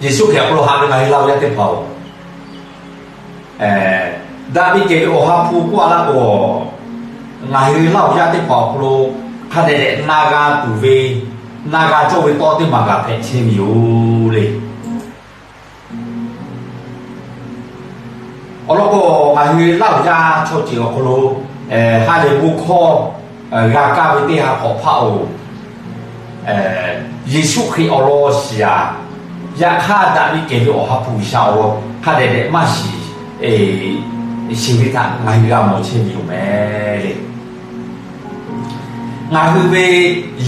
Yeˍsuˆ Hkriꞈ awˬ hk'aw lo haꞈ ve ngaˬ hui Laˇ huˍ yaˇ teˇ hpaˍ-oˬ, daꞈ ve kehˬ ve Awˬ ha hpu k'oˆ a laˇ k'o, ngaˬ hui Laˇ huˍ yaˇ teˇ hpaˍ awˬ hk'aw lo hk'a dehꞈ dehꞈ na g'a tuˬ ve, na g'a cawˇ ve tawˇ teˇ maˬ kaꞈ hpehꞈ chehˇ ve yoˬ le. Awˬ lawn k'o, ngaˬ hui Laˇ huˍ yaˇ chaw ceuˬ awˬ hk'aw lo ha lehˬ bon hkawˇ g'a kaˇ ve teˇ ha hk'awꞈ hpaˇ-oˬ, Yeˍsuˆ Hkriꞈ awˬ lawn shiˍ-aˬ, yaꞈ hk'aˇ daꞈ ve kehˬ ve Awˬ ha hpu G'uiˬsha awˬ lawn hk'a dehꞈ dehꞈ maˇ shiˍ, shiˍ ve htaꞈ ngaˬ hui g'a mawˬ chehˇ ve yoˬ mehˍ le. Ngaˬ hui ve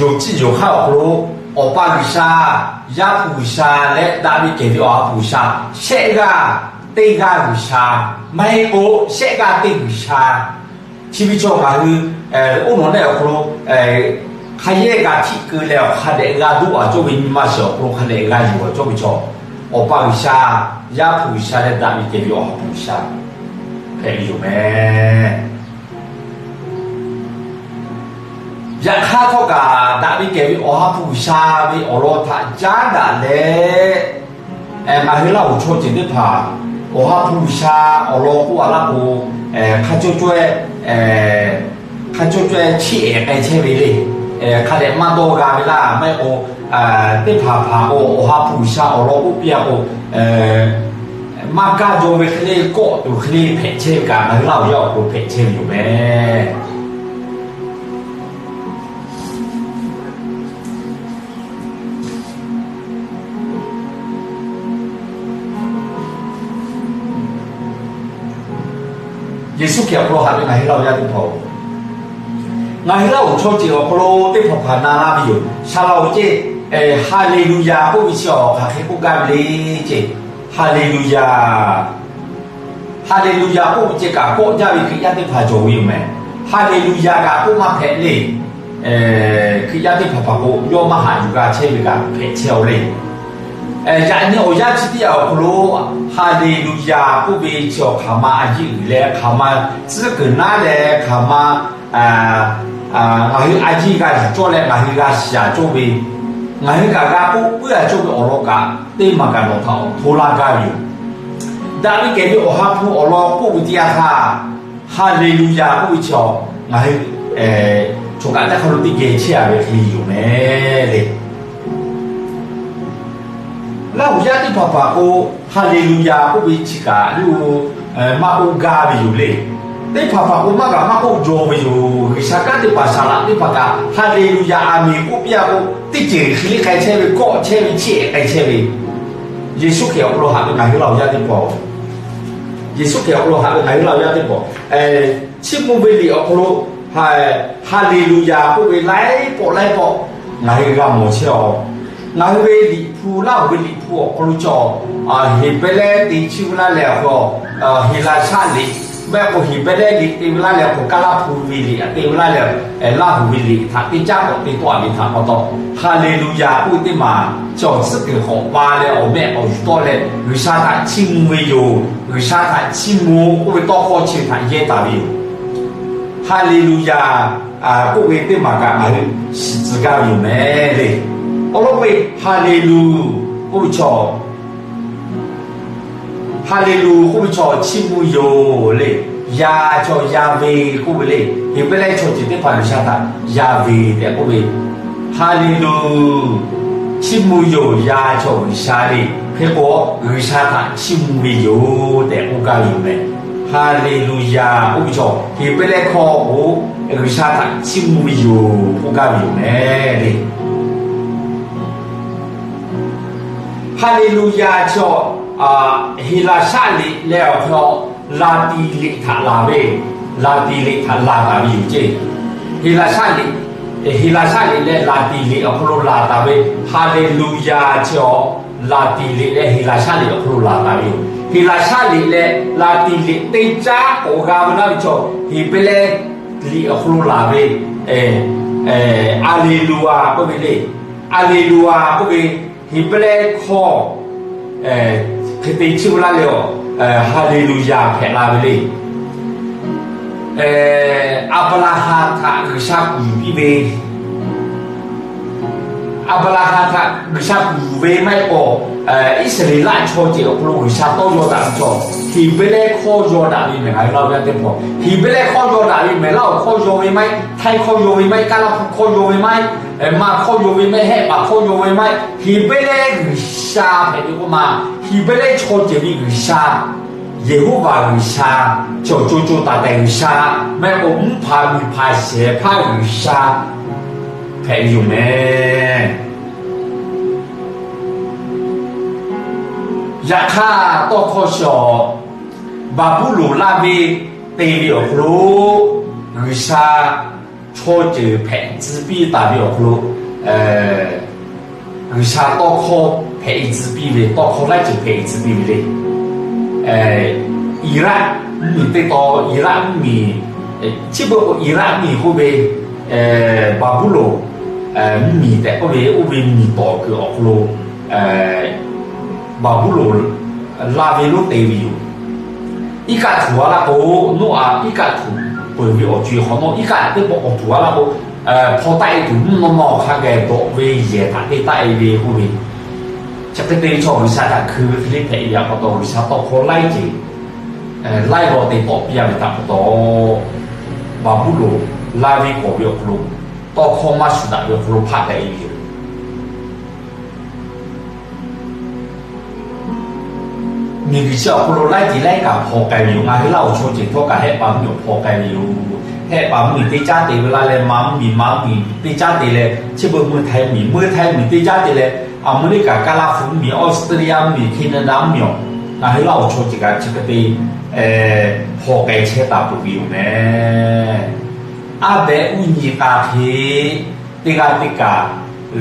yonˍ ciˇ yonˍ hk'aˇ awˬ hk'aw lo Awˬ pa G'uiˬsha, Yaˇ hpu G'uiˬsha leh daꞈ ve kehˬ ve Awˬ ha hpu G'uiˬsha, shehˆ g'aˇ teˇ g'aˇ G'uiˬsha maˇ heˆ k'o, shehˆ g'aˇ teˇ G'uiˬsha. Chi ve chaw ngaˬ hui oˇ nawˬ lehˬ awˬ hk'aw lo hk'a yehˇ g'a htiˆ keu leh awˬ hk'a dehꞈ g'a doˆ-a cawˇ ve nyi ma shiˍ awˬ hk'aw lo hk'a dehꞈ g'a yuˬ-a cawˇ ve chaw, Awˬ pa G'uiˬsha, Yaˇ hpu G'uiˬsha leh daꞈ ve kehˬ ve Awˬ ha hpu G'uiˬsha hpehꞈ ve yoˬ mehˍ. Yaꞈ hk'aˇ htawˇ kaꞈ daꞈ ve kehˬ ve Awˬ ha hpu G'uiˬsha ve awˬ lawn htaꞈ caˉ daꞈ leh, ngaˬ hui Laˇ huˍ chaw ceuˬ teˇ hpaˍ Awˬ ha hpu G'uiˬsha awˬ lawn k'oˆ a laˇ k'o, hk'a cawˇ cawˇ-e, hk'a cawˇ cawˇ-e chiˇ ehˍ k'ai chehˇ ve le. Hk'a dehꞈ maˇ dawˇ g'a ve laˇ maˇ heˆ k'o, teˇ hpaˍ hpaˍ k'o Awˬ ha hpu G'uiˬsha awˬ lawn k'oˆ piˇ-a k'o, maˇ kaˇ jaw ve hk'e le, kawˆ tuˬ hk'e le hpehꞈ chehˇ ve kaꞈ, ngaˬ hui Laˇ huˍ yaˇ awˬ hk'aw lo hpehꞈ chehˇ ve yoˬ mehˍ. Yeˍsuˆ Hkriꞈ awˬ hk'aw lo haꞈ ve ngaˬ hui Laˇ huˍ yaˇ teˇ hpaˍ-oˬ, ngaˬ hui Laˇ huˍ chaw ceuˬ awˬ hk'aw lo teˇ hpaˍ hpaˍ na laˇ ve yoˬ. Saˍ laꞈ-oˬ ceˇ, Haˍleˍluˍyaˍ k'oˆ ve chi awˬ hk'aˬ hk'e k'oˆ gaˇ ve le ceˇ. Haˍleˍluˍyaˍ, Haˍleˍluˍyaˍ k'oˆ ve ceh kaꞈ kawˆ jaˇ ve Hkriꞈ yaˇ teˇ hpaˍ cawˬ ve yoˬ mehˍ. Haˍleˍluˍyaˍ kaꞈ k'oˆ maˇ hpehꞈ le. Hkriꞈ yaˇ teˇ hpaˍ hpaˍ k'o yawˇ maˇ haꞈ yuˬ g'a chehˇ ve kaꞈ hpehꞈ chehˇ-aw le. Yaꞈ nyi awˬ yanˇ chi teˇ yanˇ awˬ hk'aw lo Haˍleˍluˍyaˍ k'oˆ ve chi awˬ hk'aˬ ma a yiˇ uiˍ leh hk'aˬ ma tcuhˉ kuiˬ naˉ leh hk'aˬ ma ngaˬ hui a yiˇ g'a yuˬ cawˇ leh ngaˬ hui g'a shiˍ-a cawˇ ve, ngaˬ hui kaꞈ g'a k'oˆ puiˉ-a cawˇ ve awˬ lawn kaꞈ teˇ maˬ kaꞈ nawˬ htaꞈ awˬ hto laˇ gaˇ ve yoˬ. Daꞈ ve kehˬ ve Awˬ ha hpu awˬ lawn k'oˆ ve teˇ yanˇ htaˇ, Haˍleˍluˍyaˍ k'oˆ ve chi ngaˬ hui chaw kaꞈ teˇ hk'a lo teˇ geh chehˇ-a ve hk'e yoˬ mehˍ le. Laˇ huˍ yaˇ teˇ hpaˍ hpaˍ k'o, Haˍleˍluˍyaˍ k'oˆ ve chi kaꞈ maˇ k'oˆ gaˇ ve yoˬ le. Teˇ hpaˍ hpaˍ k'o maˇ kaꞈ maˇ k'oˆ jaw ve yoˬ. G'uiˬsha kanˉ teˇ hpaˍ saˍ laꞈ teˇ hpaˍ kaꞈ Haˍleˍluˍyaˍ, Aˍmenˍ k'oˆ piˇ-a k'o, teˇ ceuˬ hk'e le k'ai chehˇ ve, kawˆ chehˇ ve, chiˇ ehˍ k'ai chehˇ ve. Yeˍsuˆ Hkriꞈ awˬ hk'aw lo haꞈ ve ngaˬ hui Laˇ huˍ yaˇ teˇ hpaˍ, Yeˍsuˆ Hkriꞈ awˬ hk'aw lo haꞈ ve ngaˬ hui Laˇ huˍ yaˇ teˇ hpaˍ, chiˇ mvuh ve liꞈ awˬ hk'aw lo Haˍleˍluˍyaˍ k'oˆ ve laiˉ pawˆ laiˉ pawˆ ngaˬ hui g'a mawˬ chehˇ-aw. Ngaˬ hui ve liꞈ hpu, Laˇ huˍ ve liꞈ hpu awˬ hk'aw lo cawˬ, Heˍbrehˇ te chiˇ ve laˇ leh awˬ hk'aw, Heˍlaˍsaˆ liꞈ, maˇ heˆ k'o Heˍbrehˇ liꞈ te ve laˇ leh awˬ hk'aw, Kaˇlaˇ hpu ve liꞈ te ve laˇ leh, Laˇ huˍ ve liꞈ htaꞈ teˇ caˉ k'awꞈ te tawˆ-a ve htaꞈ pa taw, Haˍleˍluˍyaˍ k'oˆ ve teˇ maˬ chi awˬ tcuhˉ kuiˬ hk'awꞈ pa leh awˬ mehˆ k'awꞈ yuˬ tawˆ leh G'uiˬsha htaꞈ chiˇ mvuh ve yoˬ. G'uiˬsha htaꞈ chiˇ mvuh k'oˆ ve tawˇ hkawˇ chi htaꞈ yehˇ taˍ ve yoˬ. Haˍleˍluˍyaˍ k'oˆ ve teˇ maˬ kaꞈ ngaˬ hui shiˍ tcuh gaˇ ve yoˬ mehˍ le. Awˬ lawn k'o, Haˍleˍluˍ k'oˆ ve chaw, Haˍleˍluˍ k'oˆ ve chaw chiˇ mvuh yoˬ le. Yaˍ chaw Yaˍveˍ k'oˆ ve le. Heˍbrehˇ chaw ceuˬ teˇ hpaˍ G'uiˬsha htaꞈ Yaˍveˍ tehꞈ k'oˆ ve, Haˍleˍluˍ, chiˇ mvuh yoˬ, yaˍ chaw G'uiˬsha le. Hk'e k'o, G'uiˬsha htaꞈ chiˇ mvuh ve yoˬ tehꞈ k'oˆ gaˇ ve yoˬ mehˍ. Haˍleˍluˍyaˍ k'oˆ ve chaw Heˍbrehˇ hkawˇ k'o, G'uiˬsha htaꞈ chiˇ mvuh ve yoˬ k'oˆ gaˇ ve yoˬ mehˍ le. Haˍleˍluˍyaˍ chaw Heˍlaˍsaˆ liꞈ leh awˬ hk'aw Laˍtiˍ liꞈ htaꞈ laˬ ve, Laˍtiˍ liꞈ htaꞈ laˬ taˍ ve yoˬ ceˇ. Heˍlaˍsaˆ liꞈ, Heˍlaˍsaˆ liꞈ leh Laˍtiˍ liꞈ awˬ hk'aw lo laˬ taˍ ve Haˍleˍluˍyaˍ chi awˬ, Laˍtiˍ liꞈ leh Heˍlaˍsaˆ liꞈ awˬ hk'aw lo laˬ taˍ ve yoˬ. Heˍlaˍsaˆ liꞈ leh Laˍtiˍ liꞈ teˇ caˉ k'awꞈ g'a ve laˇ ve chaw Heˍbrehˇ liꞈ awˬ hk'aw lo laˍ ve, Aˍleˍluˍyaˍ k'oˆ ve le. Aˍleˍluˍyaˍ k'oˆ ve Heˍbrehˇ hkawˇ hk'e te chiˇ ve laˇ leh awˬ, Haˍleˍluˍyaˍ hpehꞈ la ve le. Aˍbraˍhanˍ htaꞈ G'uiˬsha kuˬ yuˬ piˇ ve, Aˍbraˍhanˍ htaꞈ G'uiˬsha kuˬ ve maˇ heˆ k'o, Iˉsaˍreˍlaˆ chaw ceuˬ awˬ hk'aw lo G'uiˬsha tawˇ yaw daꞈ ve chaw, Heˍbrehˇ hkawˇ yaw daꞈ ve mehˬ ngaˬ hui laˇ ve yaˇ teˇ hpaˍ. Heˍbrehˇ hkawˇ yaw daꞈ ve mehˬ, Laˇhuˍ hkawˇ yaw ve maˇ heˆ, Htaiˇ hkawˇ yaw ve maˇ heˆ, Kaˇlaˇ hpu hkawˇ yaw ve maˇ heˆ, Maˇ hkawˇ yaw ve maˇ heˆ, Hehˆ paˍ hkawˇ yaw ve maˇ heˆ, Heˍbrehˇ G'uiˬsha hpehꞈ ve k'oˆ ma. Heˍbrehˇ chaw ceuˬ ve G'uiˬsha, Yeˍhoˉvaˍ G'uiˬsha, cawˬ co co taiˍ taiˍ G'uiˬsha, maˇ heˆ k'o mvuhˇ hpaˍ miˬ hpaˍ shehˍ hpaˇ G'uiˬsha hpehꞈ ve yoˬ mehˬ. Yaꞈ hk'aˇ tawˇ hkawˇ shawˍ, Baˍbuˍlonˍ laˇ ve te ve awˬ hk'aw lo G'uiˬsha chaw ceuˬ hpehꞈ tcuh piˇ taˍ ve awˬ hk'aw lo, G'uiˬsha tawˇ hkawˇ hpehꞈ e tcuh piˇ ve, tawˇ hkawˇ laiˉ ceuˬ hpehꞈ e tcuh piˇ ve le. Iˍraˆ mvuhˇmiˬ teˇ taw, Iˍraˆ mvuhˇmiˬ, chi beuꞈ k'o Iˍraˆ mvuhˇmiˬ k'oˆ ve, Baˍbuˍlonˍ mvuhˇmiˬ tehꞈ k'oˆ ve, oˇ ve mvuhˇmiˬ tawˍ kuiˬ awˬ hk'aw lo Baˍbuˍlonˍ laˇ ve lonˉ te ve yoˬ. Iˉ kaˆ htuꞈ a laˇ k'o, Noˉaꞈ iˉ kaˆ htuꞈ peuˬ ve awˬ co e hk'awꞈ nawˉ, iˉ kaˆ teˇ pawˆ k'awꞈ htuꞈ a laˇ k'o, hpaw taˆ e tuˬ mvuhˇ naw ma awˬ hk'a geh dawꞈ ve yehˬ htaꞈ te taˆ e ve k'oˆ ve, chi hk'e te ve chaw G'uiˬsha htaꞈ hkui ve hk'e le hpehꞈ ve yaꞈ pa taw, G'uiˬsha tawˇ hkawˇ laiˉ ceuˬ laiˉ g'aw te tawˆ piˇ a ve htaꞈ pa taw, Baˍbuˍlonˍ laˇ ve kawˬ ve awˬ hk'aw lo, tawˇ hkawˇ maˇ shuˍ daꞈ ve awˬ hk'aw lo hpaˆ k'ai ve yoˬ. Miˬguiˬ chi awˬ hk'aw lo laiˉ ceuˬ laiˉ kaꞈ hpaw k'ai ve yoˬ. Ngaˬ hui Laˇhuˍ chaw ceuˬ htawˇ kaꞈ Hehˆ paˍ mvuhˇmiˬ awˬ hpaw k'ai ve yoˬ. Hehˆ paˍ mvuhˇmiˬ teˇ caˉ te ve laˇ leh, Manˇ mvuhˇmiˬ, Manˇ mvuhˇmiˬ teˇ caˉ te leh, chi beuꞈ Mvuhˇ Htaiˍ mvuhˇmiˬ, Mvuhˇ Htaiˇ mvuhˇmiˬ teˇ caˉ te leh, Aˍmeˍriˆkaˍ, Kaˇlaˇ hpu mvuhˇmiˬ, Australia mvuhˇmiˬ, Canada mvuhˇmiˬ awˬ, ngaˬ hui Laˇhuˍ chaw ceuˬ kaꞈ chi hk'e te hpaw k'ai chehˇ taˍ peuˬ ve yoˬ mehˬ. Aˉ behꞈ uˉ nyi k'a hk'e teˇ g'aˇ teˇ kaꞈ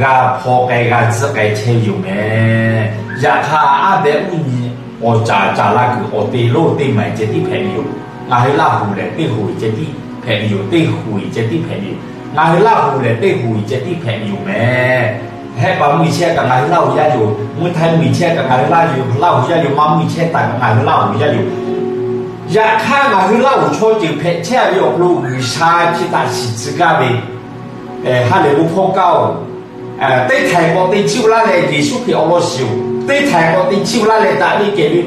g'a hpaw k'ai g'a tcuhˆ k'ai chehˇ ve yoˬ mehˬ. Yaꞈ hk'aˇ, aˉ behꞈ uˉ nyi awˬ caˍ caˍ la kuiˬ awˬ te lonˉ teˇ maˬ ceh tiˉ hpehꞈ ve yoˬ. Ngaˬ hui Laˇhuˍ lehˬ teˇ hoꞈ ceh tiˉ hpehꞈ ve yoˬ. Teˇ hoꞈ ceh tiˉ hpehꞈ ve yoˬ. Ngaˬ hui Laˇhuˍ lehˬ teˇ hoꞈ ceh tiˉ hpehꞈ ve yoˬ mehˬ. Hehˆ paˍ mvuhˇmiˬ chehˇ kaꞈ ngaˬ hui Laˇhuˍ yaˇ yoˬ. Mvuhˇ Htaiˇ mvuhˇmiˬ chehˇ kaꞈ ngaˬ hui Laˇhuˍ yaˇ yoˬ. Manˇ mvuhˇmiˬ chehˇ taˍ kaꞈ ngaˬ hui Laˇhuˍ yaˇ yoˬ. Yaꞈ hk'aˇ, ngaˬ hui Laˇhuˍ chaw ceuˬ hpehꞈ chehˇ ve awˬ hk'aw lo G'uiˬsha chi htaꞈ shiˍ tcuh gaˇ ve, ha lehˬ bon hkawˇ kaˇ oˬ. Teˇ htaiˍ k'awꞈ te chiˇ ve laˇ leh Yeˍsuˆ Hkriꞈ awˬ lawn shiˍ oˬ. Teˇ htaiˍ k'awꞈ te chiˇ ve laˇ leh daꞈ ve kehˬ ve,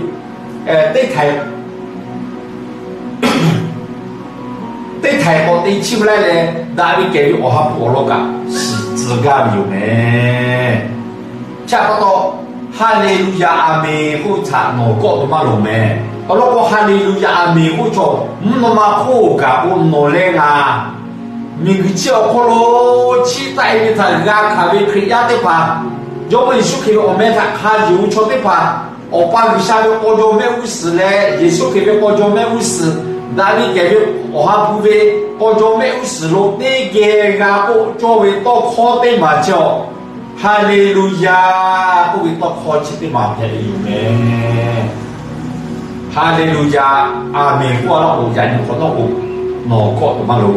teˇ htaiˍ teˇ htaiˍ k'awꞈ te chiˇ ve laˇ leh daꞈ ve kehˬ ve Awˬ ha hpu awˬ lawn kaꞈ shiˍ tcuh gaˇ ve yoˬ mehˬ. Chi pa taw, Haˍleˍluˍyaˍ, Aˍmenˍ k'oˆ ve htaꞈ nawˬ kawˆ tuˬ maˇ loˍ mehˬ. Awˬ lawn k'o, Haˍleˍluˍyaˍ, Aˍmenˍ k'oˆ ve chaw mvuhˇ naw ma hk'oˆ kaꞈ k'o nawˬ leh ngaˬ miˬguiˬ chi awˬ hk'aw lo chiˇ taˆ e ve htaꞈ g'a hkanˍ ve Hkriꞈ yaˇ teˇ hpaˍ, Jawˇmawˇ Yeˍsuˆ Hkriꞈ ve awˬ meh htaꞈ hk'a yonˍ ve chaw teˇ hpaˍ, Awˬ pa G'uiˬsha ve k'aw jaw mehˆ g'uˇ suhˍ leh Yeˍsuˆ Hkriꞈ ve k'aw jaw mehˆ g'uˇ suhˍ, daꞈ ve kehˬ ve Awˬ ha hpu ve k'aw jaw mehˆ g'uˇ suhˍ lo teˇ geh g'a k'oˆ cawˇ ve tawˇ hkawˇ teˇ maˬ chi awˬ, Haˍleˍluˍyaˍ k'oˆ ve tawˇ hkawˇ chi teˇ maˬ hpehꞈ ve yoˬ mehˬ. Haˍleˍluˍyaˍ, Aˍmenˍ k'oˆ a laˇ k'o, yaꞈ nyi hk'awꞈ nawˉ k'o, nawˬ kawˆ tuˬ maˇ loˍ.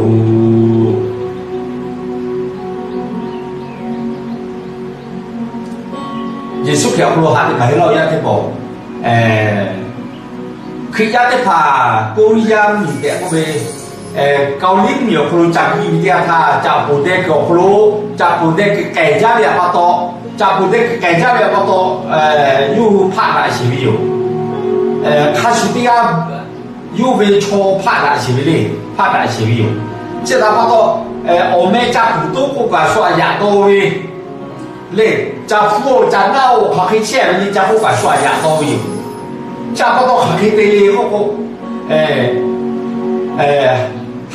Yeˍsuˆ Hkriꞈ awˬ hk'aw lo haꞈ ve ngaˬ hui Laˇhuˍ yaˇ teˇ hpaˍ, Hkriꞈ yaˇ teˇ hpaˍ Kawˇrenˍyaˇ mvuhˇmiˬ tehꞈ k'oˆ ve, Kawˍliˇ mvuhˇmiˬ awˬ hk'aw lo ca gu i ve teˇ yanˇ htaˇ, caꞈ poˍ deh kuiˬ awˬ hk'aw lo, caꞈ poˍ deh kuiˬ k'ehˬ jaˇ ve pa taw, caꞈ poˍ deh kuiˬ k'ehˬ jaˇ ve pa taw, yawˇ hui hpaˆ daꞈ sheˍ ve yoˬ. Hk'a shuˍ teˇ g'aˇ yawˇ ve chaw hpaˆ daꞈ sheˍ ve le, hpaˆ daꞈ sheˍ ve yoˬ. Chi htaꞈ pa taw, awˬ meh ca kuˬ toˉ k'oˆ kaꞈ shu aꞈ yaꞈ taw ve le, ca hpuˇ-oˬ, ca naˆ-oˬ, hk'aˬ hk'e chehˇ ve le ca k'oˆ kaꞈ shu aꞈ yaꞈ taw ve yoˬ. Chi pa taw hk'aˬ hk'e te le k'oˆ k'o,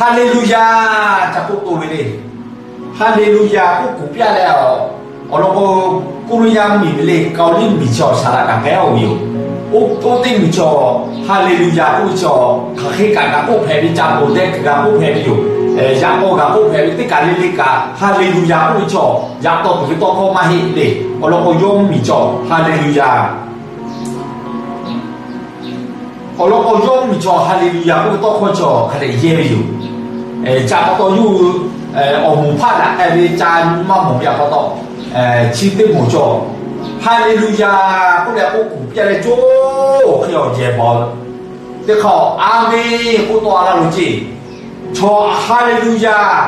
Haˍleˍluˍyaˍ ca k'oˆ to ve le. Haˍleˍluˍyaˍ k'oˆ kuˬ piˇ leh, awˬ lawn k'o, Kawˇrenˍyaˇ mvuhˇmiˬ ve le, Kawˍliˇ mvuhˇmiˬ chi awˬ shaˍ laꞈ kaꞈ k'ehˉ-oˬ ve yoˬ. Oˇ teˇ mvuhˇmiˬ chi awˬ, Haˍleˍluˍyaˍ k'oˆ ve chi awˬ hk'aˬ hk'e kaꞈ kaꞈ k'oˆ hpehꞈ ve, caꞈ poˍ deh kuiˬ kaꞈ k'oˆ hpehꞈ ve yoˬ. Yaꞈ k'aw kaꞈ k'oˆ hpehꞈ ve, teˇ kaˬ le le kaꞈ Haˍleˍluˍyaˍ k'oˆ ve chi awˬ yaꞈ taw tuˬ ve tawˇ hkawˇ maˇ heˆ le. Awˬ lawn k'o, yawˇ mvuhˇmiˬ chi awˬ Haˍleˍluˍyaˍ Awˬ lawn k'o, yawˇ mvuhˇmiˬ chaw Haˍleˍluˍyaˍ k'oˆ ve tawˇ hkawˇ chi hk'a dehꞈ yehˇ ve yoˬ. Ca pa taw yawˇ hui awˬ moˍ hpaˆ daꞈ k'ai ve ca nyi maˇ mawˬ ve pa taw, chi teˇ moˍ chaw Haˍleˍluˍyaˍ k'oˆ leh k'oˆ kuˬ piˇ leh, co hk'e awˬ jehˬ bawˬ teˇ hk'aˇ Aˍmenˍ k'oˆ tawˆ a laˇ lo ceˇ. Chaw Haˍleˍluˍyaˍ,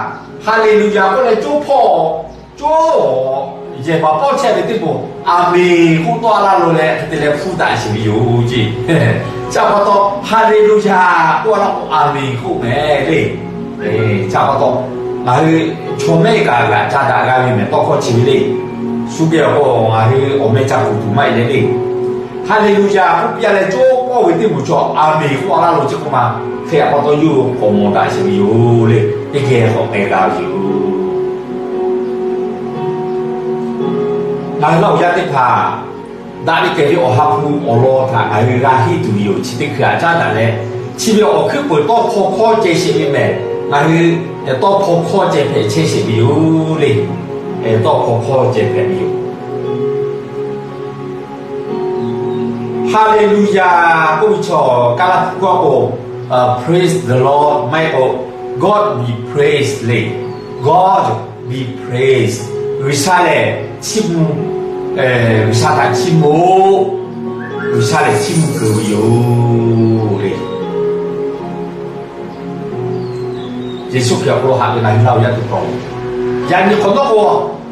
Haˍleˍluˍyaˍ k'oˆ leh co hpawˇ co Yehˬ baˬ pawˇ chehˇ ve teˇ moˍ, Aˍmenˍ k'oˆ tawˆ laˇ lo leh hk'e te leh hpuˇ taˍ sheˍ ve yoˬ ceˇ. Chi pa taw, Haˍleˍluˍyaˍ k'oˆ laˇ k'o, Aˍmenˍ k'oˆ mehˍ le. Chi pa taw, ngaˬ hui chaw mehˆ kaꞈ g'aꞈ ca daꞈ g'a ve mehˍ tawˇ hkawˇ chi ve le. Shu geh awˬ k'o ngaˬ hui awˬ meh ca kuˬ tuˬ maˇ heˆ leh le. Haˍleˍluˍyaˍ k'oˆ piˇ a leh cawˇ pawˆ ve teˇ moˍ chaw Aˍmenˍ k'oˆ laˇ lo chi k'oˆ ma, hk'e a pa taw yawˇ hui k'awꞈ mawˬ daꞈ sheˍ ve yoˬ le. Teˇ geh k'awꞈ k'ai g'a ve yoˬ. Ngaˬ hui Laˇ huˍ yaˇ teˇ hpaˍ daꞈ ve kehˬ ve Awˬ ha hpu awˬ lawn htaꞈ ngaˬ hui g'a henˇ tuˬ ve yoˬ. Chi teˇ hkui aꞈ caˉ daꞈ leh, chi ve awˬ hkuiˉ peuˬ tawˇ hkawˇ hkawˇ ceh sheˍ ve mehˍ. Ngaˬ hui tawˇ hkawˇ hkawˇ ceh hpehꞈ chehˇ sheˍ ve yoˬ le. Tawˇ hkawˇ hkawˇ ceh hpehꞈ ve yoˬ. Haˍleˍluˍyaˍ k'oˆ ve chaw Kaˇlaˇ hpu k'oˆ k'o, Praise the Lord maˇ heˆ k'o, God be praised le. God be praised. G'uiˬsha lehˬ chiˇ mvuh, G'uiˬsha htaꞈ chiˇ mvuh-oˆ. G'uiˬsha lehˬ chiˇ mvuh kuiˬ ve yoˬ le. Yeˍsuˆ Hkriꞈ awˬ hk'aw lo haꞈ ve ngaˬ hui Laˇ huˍ yaˇ teˇ hpaˍ, yaꞈ nyi hk'awꞈ nawˉ k'o,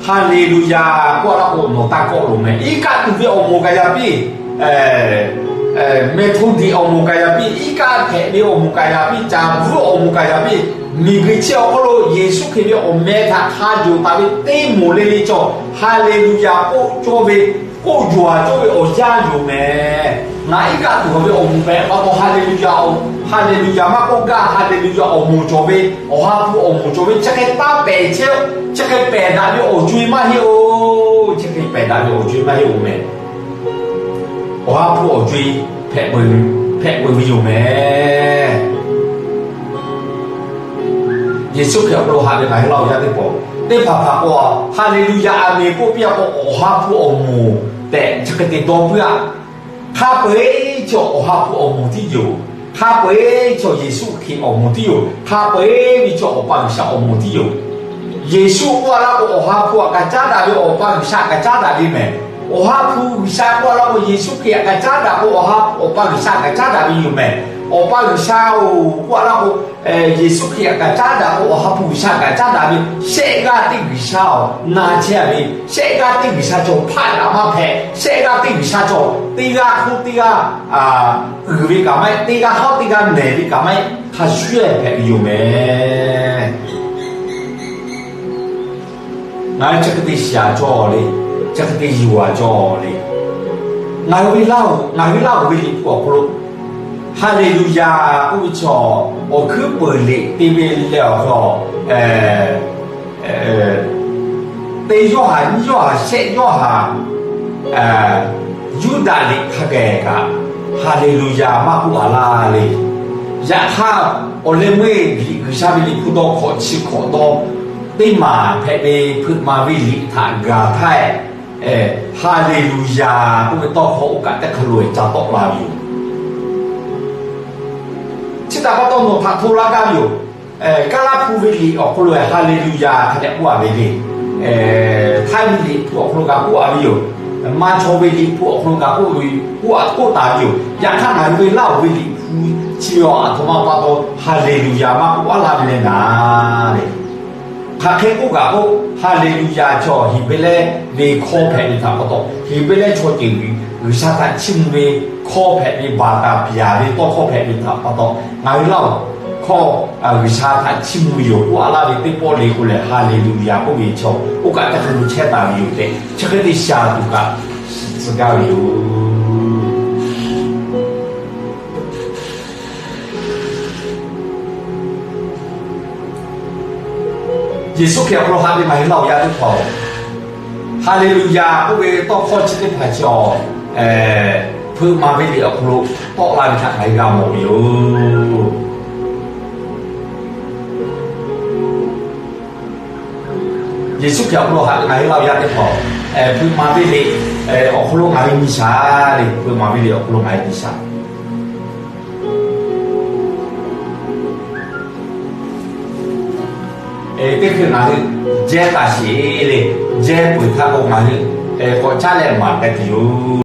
Haˍleˍluˍyaˍ k'oˆ laˇ k'o, nawˬ taˇ kawˆ loˍ mehˍ. Iˉ kaˆ tuˬ ve awˬ moˍ kaꞈ yaꞈ piˇ, Mehˍhtoˇhdiˍ awˬ moˍ kaꞈ yaꞈ piˇ, iˉ kaˆ hpehꞈ ve awˬ moˍ kaꞈ yaꞈ piˇ, caˍ bvuhˆ awˬ moˍ kaꞈ yaꞈ piˇ, miˬguiˬ chi awˬ hk'aw lo Yeˍsuˆ Hkriꞈ ve awˬ meh htaꞈ hk'a yonˍ taˍ ve teˇ moˍ le le chaw, Haˍleˍluˍyaˍ k'oˆ cawˇ ve, k'oˆ yuˬ a cawˇ ve awˬ yanˇ yoˬ mehˍ. Ngaˬ iˉ kaˆ tuˬ ve awˬ moˍ pehꞈ pa taw, Haˍleˍluˍyaˍ, Haˍleˍluˍyaˍ maˇ k'oˆ gaˇ, Haˍleˍluˍyaˍ awˬ moˍ cawˬ ve, Awˬ ha hpu awˬ moˍ cawˬ ve chi hk'e taˇ pehˬ chehˇ, chi hk'e pehˬ daꞈ ve awˬ co-e maˇ heˆ-oˬ. Chi hk'e pehˬ daꞈ ve awˬ co-e maˇ heˆ-oˬ mehˍ. Awˬ ha hpu awˬ co-e hpehꞈ peuˬ, hpehꞈ peuˬ ve yoˬ mehˍ. Yeˍsuˆ Hkriꞈ awˬ hk'aw lo haꞈ ve ngaˬ hui Laˇ huˍ yaˇ teˇ hpaˍ, teˇ hpaˍ hpaˍ k'o, Haˍleˍluˍyaˍ Aˍmenˍ k'oˆ piˇ a k'o, Awˬ ha hpu awˬ moˍ tehꞈ chi hk'e te dawˇ puiˉ-aˆ. Hk'a peu-eˬ chaw Awˬ ha hpu awˬ moˍ tiˉ yoˬ. Hk'a peu-eˬ chaw Yeˍsuˆ Hkriꞈ awˬ moˍ tiˉ yoˬ. Hk'a peu-eˬ ve chaw Awˬ pa G'uiˬsha awˬ moˍ tiˉ yoˬ. Yeˍsuˆ k'oˆ a laˇ k'o, Awˬ ha hpu aꞈ kaꞈ caˉ daꞈ ve, Awˬ pa G'uiˬsha aꞈ kaꞈ caˉ daꞈ ve mehˍ. Awˬ ha hpu G'uiˬsha k'oˆ a laˇ k'o, Yeˍsuˆ Hkriꞈ aꞈ kaꞈ caˉ daꞈ k'o, Awˬ ha, Awˬ pa G'uiˬsha aꞈ kaꞈ caˉ daꞈ ve yoˬ mehˍ. Awˬ pa G'uiˬsha-oˬ k'oˆ a laˇ k'o, Yeˍsuˆ Hkriꞈ aꞈ kaꞈ caˉ daꞈ k'o, Awˬ ha hpu G'uiˬsha aꞈ kaꞈ caˉ daꞈ ve, shehˆ g'aˇ teˇ G'uiˬsha-oˬ, na chehˇ a ve, shehˆ g'aˇ teˇ G'uiˬsha chaw hpaˆ kaꞈ maˇ hpehꞈ, shehˆ g'aˇ teˇ G'uiˬsha chaw teˇ g'aˇ hk'oˆ teˇ g'aˇ uiˍ ve kaꞈ maˇ heˆ, teˇ g'aˇ hawˉ teˇ g'aˇ mehˍ ve kaꞈ maˇ heˆ, hk'a shuˍ ehˉ hpehꞈ ve yoˬ mehˍ. Ngaˬ hui chi hk'e te shiˍ a cawˇ le. Chi hk'e te yuˬ a cawˇ le. Ngaˬ hui ve Laˇ huˍ, ngaˬ hui Laˇ huˍ ve liꞈ hpu awˬ hk'aw lo, Haˍleˍluˍyaˍ k'oˆ ve chaw, awˬ hkuiˉ peuˬ liꞈ te ve leh awˬ hk'aw lo, teˇ Yoˇhanˬ, nyiˇ Yoˇhanˬ, shehˆ Yoˇhanˬ, Yuˇdaꞈ liꞈ hk'a gaˬ kaꞈ, Haˍleˍluˍyaˍ maˇ k'oˆ a laˇ le. Yaꞈ hk'aˇ, awˬ leh meuˇ liꞈ G'uiˬsha ve liꞈ hpu dawˇ hkawꞈ chi hkawꞈ dawˇ teˇ maˬ hpehꞈ ve hpeuꞈ maˍ ve liꞈ htaꞈ gaˬ htaˇ, Haˍleˍluˍyaˍ k'oˆ ve tawˇ hkawˇ oˇ kaꞈ teˇ hk'aw lo ca tawˆ la ve yoˬ. Chi htaꞈ pa taw nawˬ htaꞈ hto laˇ gaˇ ve yoˬ. Kaˇlaˇ hpu ve liꞈ awˬ hk'aw lo Haˍleˍluˍyaˍ hk'a dehꞈ k'oˆ a ve le. Htaiˇ ve liꞈ hpu awˬ hk'aw lo kaꞈ k'oˆ a ve yoˬ. Maˇ chaw ve liꞈ hpu awˬ hk'aw lo kaꞈ k'oˆ ve, k'oˆ a, k'oˆ taˍ ve yoˬ. Yaꞈ hk'aˇ ngaˬ hui ve Laˇ huˍ ve liꞈ hpu chi ve a htoꞈ ma pa taw Haˍleˍluˍyaˍ maˇ k'oˆ a laˇ ve le naˍ le. Hk'aˬ hk'e k'oˆ kaꞈ k'o, Haˍleˍluˍyaˍ chaw Heˍbrehˇ ve hkawˇ hpehꞈ ve htaꞈ pa taw, Heˍbrehˇ chaw ceuˬ G'uiˬsha htaꞈ chiˇ mvuh ve hkawˇ hpehꞈ ve, baˬ taˍ piˍ a ve tawˇ hkawˇ hpehꞈ ve htaꞈ pa taw, ngaˬ hui Laˇ huˍ hkawˇ G'uiˬsha htaꞈ chiˇ mvuh ve yoˬ k'oˆ a laˇ ve teˇ pawˆ le k'o lehˬ, Haˍleˍluˍyaˍ k'oˆ ve chaw oˇ kaꞈ teˇ hk'e lo chehˇ taˍ ve yoˬ tehꞈ, chi hk'e te shiˍ tuˬ kaꞈ shiˍ tcuh gaˇ ve yoˬ. Yeˍsuˆ Hkriꞈ awˬ hk'aw lo haꞈ ve ngaˬ hui Laˇ huˍ yaˇ teˇ hpaˍ-oˬ, Haˍleˍluˍyaˍ k'oˆ ve tawˇ hkawˇ chi teˇ hpaˍ chi awˬ hpeuꞈ maˍ ve liꞈ awˬ hk'aw lo tawˆ la ve htaꞈ ngaˬ hui g'a mawˬ ve yoˬ. Yeˍsuˆ Hkriꞈ awˬ hk'aw lo haꞈ ve ngaˬ hui Laˇ huˍ yaˇ teˇ hpaˍ-oˬ, hpeuꞈ maˍ ve liꞈ awˬ hk'aw lo ngaˬ hui nyi shaˍ le. Hpeuꞈ maˍ ve liꞈ awˬ hk'aw lo ngaˬ hui nyi shaˍ. Teˇ hkui ngaˬ hui jehˇ taˍ sheˍ le. Jehˇ peuˬ htaˇ k'o ngaˬ hui k'awꞈ caˉ leh maˍ k'ai tuˬ yoˬ.